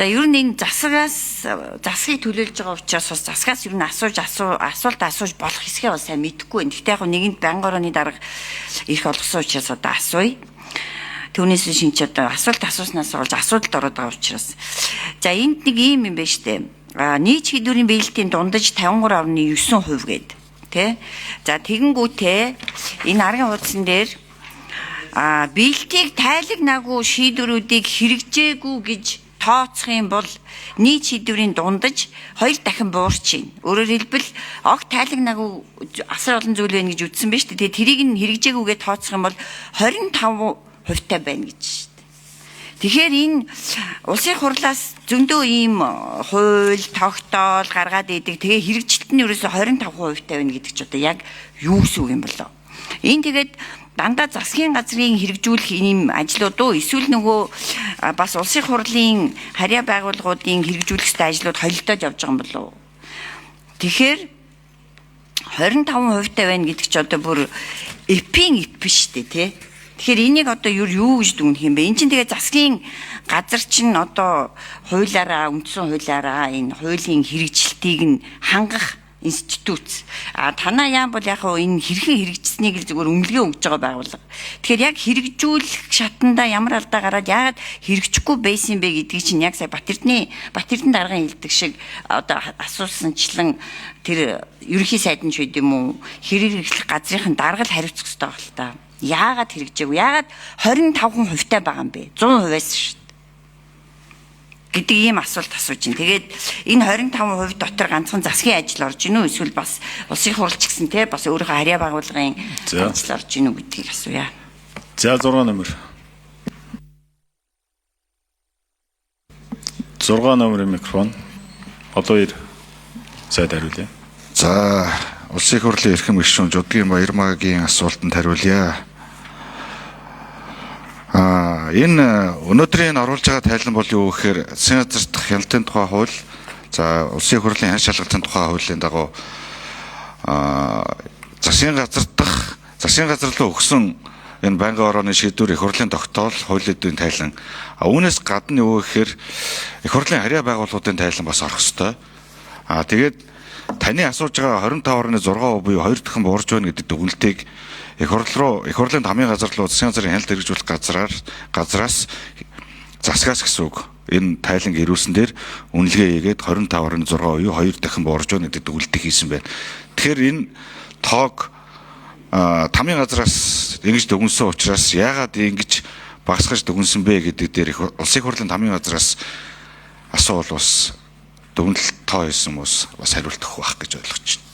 За, ер нь энэ засагаас, засгийг төлөөлж байгаа учраас бас засгаас ер нь асууж асуулт асууж болох хэсгээ бас сайн мэдэхгүй байна. Гэхдээ яг нэгэнд байнгын орооны дарга эрх олгосон учраас одоо асууя. Түүнээс биш энэ ч одоо асуулт асууснаас болж асуудалд ороод байгаа учраас. За, энд нэг ийм юм байна штэ. А нийт шийдвэрийн биелэлтийн дундаж 53.9% гээд тий. За, тэгэнгүүтээ энэ аргын хуудсан дээр биелэлтийг тайлагнаагүй шийдвэрүүдийг хэрэгжээгүй гэж тооцох юм бол нийт шийдвэрийн дундаж хоёр дахин буурч байна. Өөрөөр хэлбэл, огт тайлагнаагүй асар олон зүйл байна гэж үзсэн биз дээ. Тэгээ тэрийг нь хэрэгжээгүйгээ тооцох юм бол 25 хувьтай байна гэж шүү дээ. Тэгэхээр энэ улсын хурлаас зөндөө ийм хууль, тогтоол гаргаад идэг. Тэгээ хэрэгжилт нь ерөөсө 25 хувьтай байна гэдэг чи одоо яг юу гэсэн үг юм болоо? Энэ тэгээд дандаа засгийн газрын хэрэгжүүлэх ийм ажлууд уу, эсвэл нөгөө бас улсын хурлын харьяа байгууллагуудын хэрэгжүүлэх ёстой ажлууд холилдоод явж байгаа юм болов уу? Тэгэхээр 25% таа байна гэдэг чи одоо бүр эпийн эп биш үү, тий? Тэгэхээр энийг одоо юу гэж дүгнэх юм бэ? Энд чинь тэгээ засгийн газар чинь одоо хуулиараа, үндсэн хуулиараа энэ хуулийн хэрэгжилтийг нь хангах институт. А танаа яам бол яг энэ хэрхэн хэрэгжсэнийг л зүгээр үнэлгээ өгж байгаа байгууллага. Тэгэхээр яг хэрэгжүүлэх шатанда ямар алдаа гараад, яагаад хэрэгжихгүй байсан бэ гэдгийг чинь яг сая Бат Эрдэнэ даргын хэлдэг шиг одоо асуусанчлан тэр ерөнхий сайд нь ч байд юм уу, хэрэг хэрэглэх газрын дарга л хариуцах хэрэгтэй байх л та. Яагаад хэрэгжээгүй? Яагаад 25 хувьтай байгаа юм бэ? 100%-аас шүү гэдэг ийм асуулт асууж байна. Тэгээд энэ 25% дотор ганцхан засгийн ажил орж ийн үү, эсвэл бас улсын хурал ч гэсэн те бас өөрийнхөө харьяа байгууллагын ажил орж ийн үү гэдгийг асууя. За, 6 номер. 6 номерын микрофон. Одоо ир сайд хариулъя. За, улсын хурлын эрхэм гишүүн Жудгийн Баярмаагийн асуултанд хариулъя. Энэ өнөөдрийн оруулж байгаа тайлан бол юу гэхээр засгийн газар дахь хяналтын тухай хууль, за, улсын хурлын хяналт шалгалтын тухай хуулийн дагуу засгийн газар дахь засгийн газар руу өгсөн энэ байнгын орооны шийдвэр, их хурлын тогтоол, хуулийн тайлан. Үүнээс гадна юу гэхээр их хурлын харьяа байгууллагуудын тайлан бас орох ёстой. Тэгээд таны асууж байгаа 25.6% буюу 2 дахин буурж байна гэдэг дүгнэлтийг их хурл руу, их хурлын тамийн газар руу, засгийн газрын хяналт хэрэгжүүлэх газраас засгаас гэсэн үг. Энэ тайланг ирүүлсэн дээр үнэлгээ хийгээд 25.6% 2 дахин буурж байна гэдэг дүгнэлтийг хийсэн байна. Тэгэхээр энэ тоог тамийн газраас ингэж дүгнсэн учраас яагаад ингэж багасгаж дүгнсэн бэ гэдэг дээр их улсын хурлын тамийн газраас асуувал бас дүгнэлт тоо хийсэн хүмүүс бас хариулт өгөх байх гэж ойлгож байна.